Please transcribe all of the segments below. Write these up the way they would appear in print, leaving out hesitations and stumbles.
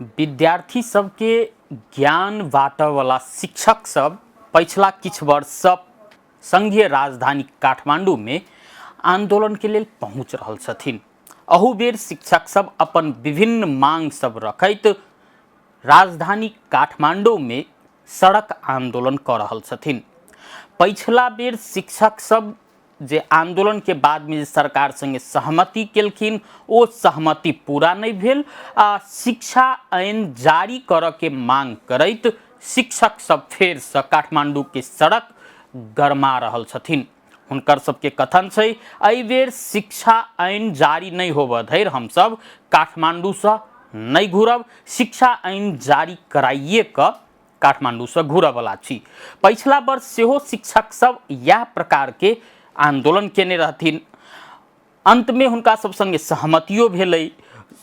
विद्यार्थी सबके ज्ञान बाँटऽवला शिक्षक सब पछिला किछु वर्षसँ सङ्घीय राजधानी काठमाण्डूमे आन्दोलनके लेल पहुँच रहल छथिन। अहू बेर शिक्षक सब अपन विभिन्न मांग सब रखैत राजधानी काठमाण्डूमे सड़क आन्दोलन कऽ रहल छथिन। पछिला बेर शिक्षक सब जे आंदोलन के बाद में जे सरकार संगे सहमति केलखिन ओ सहमति पूरा नहीं भेल आ शिक्षा ऐन जारी करऽ के मांग करैत शिक्षक सब फेर से काठमांडू के सड़क गरमा रहल छथिन। हुनकर सबके कथन छै एहि बेर शिक्षा ऐन जारी नहीं होबऽ धरि हमसब काठमांडू से नहीं घुरब, शिक्षा ऐन जारी कराइए कऽ काठमाण्डूसँ घुरऽवला छी। पछिला वर्ष सेहो शिक्षक सब इएह प्रकारके आन्दोलन केने रहथिन। अन्तमे हुनका सब सङ्गे सहमतियो भेलै।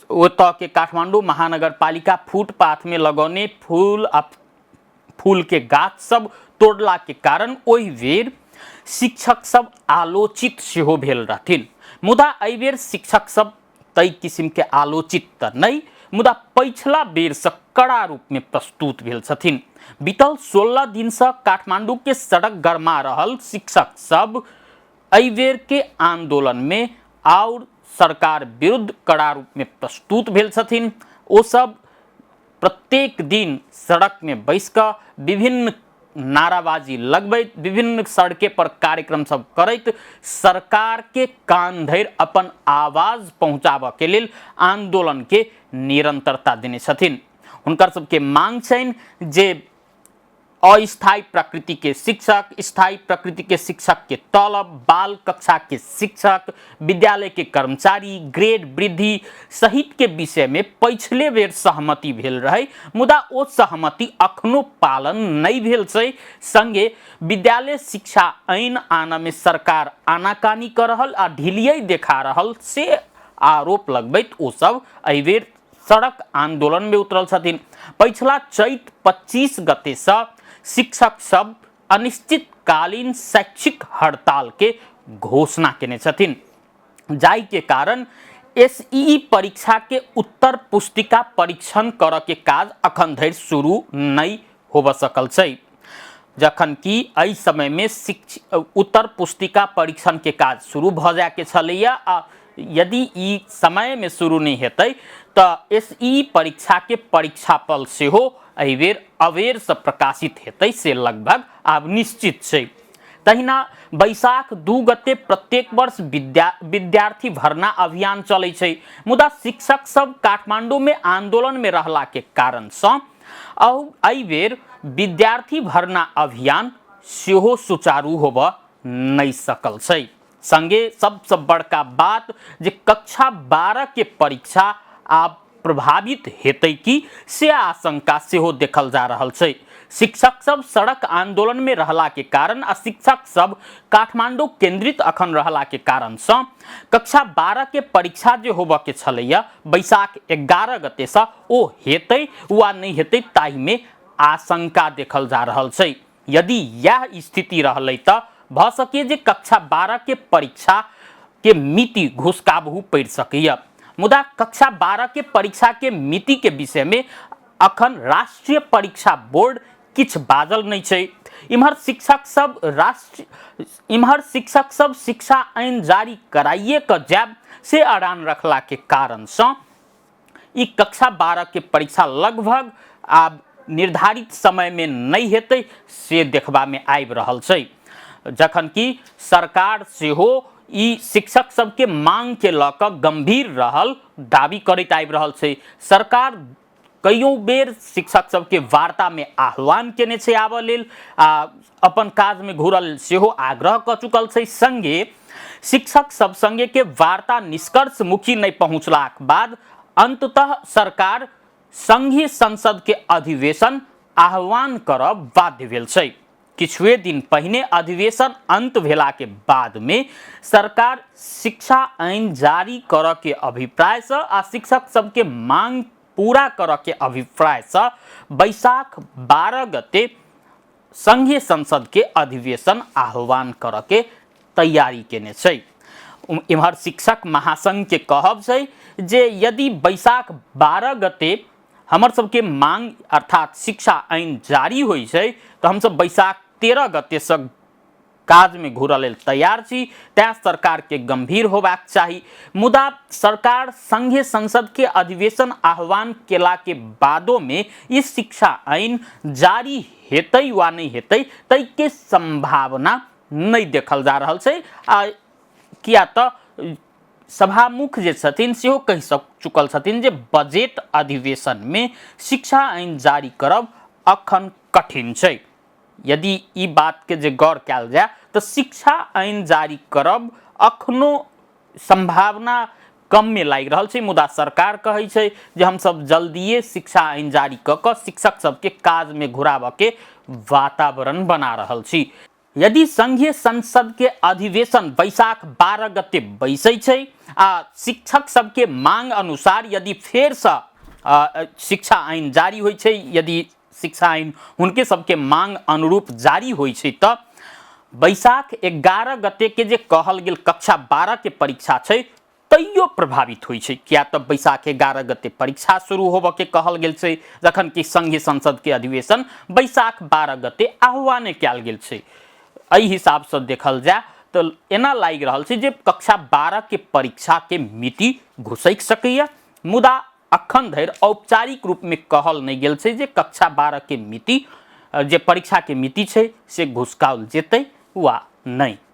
ओतऽके काठमाण्डू महानगरपालिका फुटपाथमे लगौने फूल आ फूलके गाछ सब तोड़लाके कारण ओहि बेर शिक्षक सब आलोचित सेहो भेल रहथिन। मुदा एहि बेर शिक्षक सब ताहि किसिमके आलोचित तऽ नहि, मुदा पछिला बेरसँ कड़ा रूपमे प्रस्तुत भेल छथिन। बीतल 16 दिनसँ काठमाण्डूके सड़क गरमा रहल शिक्षक सब एहि बेरके आन्दोलनमे आओर सरकार विरुद्ध कड़ा रूपमे प्रस्तुत भेल छथिन। ओ सब प्रत्येक दिन सड़कमे बैस कऽ विभिन्न नाराबाजी लगबैत विभिन्न सड़के पर कार्यक्रम सब करैत सरकार के कान धरि अपन आवाज पहुंचाबऽ के लेल आंदोलन के निरंतरता देने छथिन। हुनकर सबके मांग छनि जे अस्थायी प्रकृति के शिक्षक, स्थायी प्रकृति के शिक्षक के तलब, बाल कक्षा के शिक्षक, विद्यालय के कर्मचारी, ग्रेड वृद्धि सहित के विषय में पछिले बेर सहमति भेल रहे, मुदा ओ सहमति अखनो पालन नहीं भेल छै। संगे विद्यालय शिक्षा ऐन आनऽ में सरकार आनाकानी कऽ रहल आ ढिलियै देखा रहल से आरोप लगबैत ओ सब एहि बेर सड़क आंदोलन में उतरल छथिन। पछिला चैत 25 गते से शिक्षक सब अनिश्चितकालीन शैक्षिक हड़ताल के घोषणा केने छथिन, जाहि के कारण एसईई परीक्षा के उत्तर पुस्तिका परीक्षण करऽ के काज अखन धरि शुरू नहीं होबऽ सकल छै। जखन कि एहि समय में उत्तर पुस्तिका परीक्षण के काज शुरू भऽ जाय के छलैया आ यदि ई समय में शुरू नहीं हेतै तऽ एसईई परीक्षा के परीक्षाफल सेहो एहि बेर अबेर से प्रकाशित हेतै से लगभग आब निश्चित छै। तहिना बैसाख 2 गते प्रत्येक वर्ष विद्यार्थी भर्ना अभियान चलै छै, मुदा शिक्षक सब काठमांडू में आंदोलन में रहला के कारण सँ एहि बेर विद्यार्थी भर्ना अभियान सेहो सुचारू होबऽ नहि सकल छै। संगे सबसँ बड़का बात जे कक्षा 12 के परीक्षा आब प्रभावित हेतै कि से आशंका सेहो देखल जा रहल छै। शिक्षक सब सड़क आंदोलन में रहला के कारण आ शिक्षक सब काठमांडू केंद्रित अखन रहला के कारण सँ कक्षा 12 के परीक्षा जे होबऽ के छलैया बैसाख 11 गते सँ ओ हेतै वा नहि हेतै ताहि में आशंका देखल जा रहल छै। यदि यह स्थिति रहलै तऽ भऽ सकैए जे कक्षा 12 के परीक्षा के मिति घुसकाबहु पड़ि सकैए। मुदा कक्षा 12 के परीक्षा के मिति के विषय में अखन राष्ट्रीय परीक्षा बोर्ड किछु बाजल नहि छै। इम्हर शिक्षक सब शिक्षा ऐन जारी कराइए कऽ जायब से अड़ान रखला के कारण सँ ई कक्षा 12 के परीक्षा लगभग आब निर्धारित समय में नहीं हेतै से देखबा में आबि रहल छै। जखन कि सरकार सेहो ई शिक्षक सबके मांग के लऽ कऽ गंभीर रहल दावी करैत आबि रहल छै। सरकार कईयों बेर शिक्षक सबके वार्ता में आह्वान केने छै आबऽ लेल आ अपन काज में घुरल सेहो आग्रह कऽ चुकल छै। संगे शिक्षक सब संगे के वार्ता निष्कर्षमुखी नहीं पहुंचलाक बाद अंततः सरकार संघीय संसद के अधिवेशन आह्वान करब बाध्य भेल छै। किछुए दिन पहिने अधिवेशन अंत भेला के बाद में सरकार शिक्षा ऐन जारी करऽ के अभिप्राय से आ शिक्षक सबके मांग पूरा करऽ के अभिप्राय से बैसाख 12 गते संघीय संसद के अधिवेशन आह्वान करऽ के तैयारी केने छै। इम्हर शिक्षक महासंघ के कहब छै जे यदि बैसाख 12 गते हमर सबके मांग अर्थात शिक्षा ऐन जारी होइ छै तऽ हमसब बैसाख 13 गतेसँ काजमे घुरऽ लेल तैयार छी, तैं सरकारके गंभीर होबाक चाही। मुदा सरकार संघीय संसदके अधिवेशन आह्वान केलाके बादोमे ई शिक्षा ऐन जारी हेतै वा नहि हेतै ताहिके संभावना नहि देखल जा रहल छै। आ किया तऽ सभामुख जे छथिन सेहो कहि चुकल छथिन जे बजट अधिवेशनमे शिक्षा ऐन जारी करब अखन कठिन छै। यदि ई बातके जे गौर कयल जाय तऽ शिक्षा ऐन जारी करब अखनो संभावना कममे लागि रहल छै। मुदा सरकार कहै छै जे हमसब जल्दिए शिक्षा ऐन जारी कऽ कऽ शिक्षक सबके काजमे घुराबऽके वातावरण बना रहल छी। यदि संघीय संसद के अधिवेशन बैसाख 12 गते बैसै छै आ शिक्षक सबके मांग अनुसार यदि फेरसँ शिक्षा ऐन जारी होइ छै, यदि शिक्षा ऐन हुनके सबके मांग अनुरूप जारी होइ छै तऽ बैसाख 11 गते के जे कहल गेल कक्षा 12 के परीक्षा छै तैयो प्रभावित होइ छै। किया तऽ बैसाख 11 गते परीक्षा शुरू होबऽ के कहल गेल छै, जखन कि संघीय संसद के अधिवेशन बैसाख 12 गते आह्वान कयल गेल छै। एहि हिसाबसँ देखल जाय तऽ एना लागि रहल छै जे कक्षा 12 के परीक्षा के मिति घुसकि सकैए, मुदा अखन धरि औपचारिक रूपमे कहल नहि गेल छै जे कक्षा 12 के मिति जे परीक्षा के मिति छै से घुसकाओल जेतै वा नहि।